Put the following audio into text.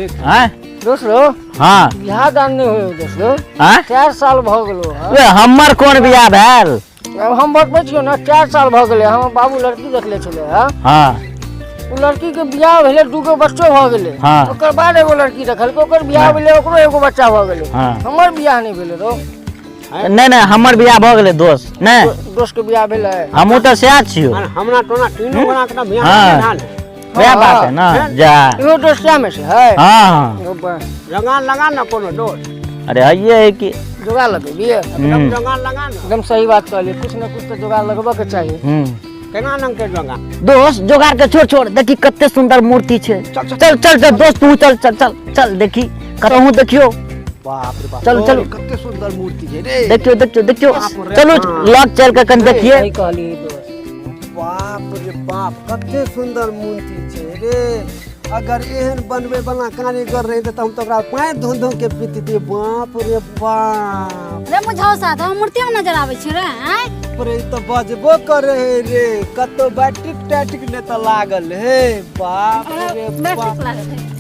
ठीक। आँय? दोस्त रो। हाँ। बियाह दान नहि होय दोस्त रो। आँय? 4 साल भऽ गेलो हँ। वे हमर कोन बियाह भेल? आब हम बतबै छियौ ने, 4 साल भऽ गेलै। हमर बाबू लड़की देखले छलै हँ। ओ लड़की के बियाह भेलै, दूगो बच्चो भऽ गेलै। ओकर बाद एगो लड़की देखलकै, ओकर बियाह भेलै, ओकरो एगो बच्चा भऽ गेलै। हमर बियाह नहि भेलै रो। नहि नहि, हमर बियाह भऽ गेलै दोस्त, नहि? दोस्त के बियाह भेलै। हमहूँ तऽ सएह छियौ। अरे हमरा टोना तीनू गोरा के तऽ बियाह भेल। वएह बात है ना जा। इहो दोस्तिया में से है। हाँ। ओ बा। रंगा लगा ना कोनो दोस्त। अरे हइये है कि जोगाड़ लगेबियै। एकदम जोगाड़ लगा ना। एकदम सही बात कहलियै, कुछ न कुछ तऽ जोगाड़ लगबऽ के चाही। केना नंग के जोगाड़? दोस्त, जोगाड़ के छोड़ छोड़, देखी कते सुंदर मूर्ति छै। चल चल चल चल दोस्त, तू चल चल चल चल, देखी कतहु देखियो। बाप रे बाप! चल, चल। कते सुंदर मूर्ति छै रे! देखियो देखियो देखियो। बाप रे चलू बाप। लग चल के कनि देखिए। सही कहलियै दोस्त। बाप रे बाप, कते सुंदर मूर्ति छै रे! अगर एहन बनबै वाला कारीगर रहितै तऽ हम तऽ ओकरा पानि धो धो के पीतियै। बाप रे बाप! रे मुझौसा, तो हम मूर्ति में नजर आबै छी रे, आँय? बाप रे, ई तऽ बजबो करे है रे! कतौ बैट्रिक टैट्रिक नहि तऽ लागल हे। बाप रे बाप! बैट्रिक लागल है।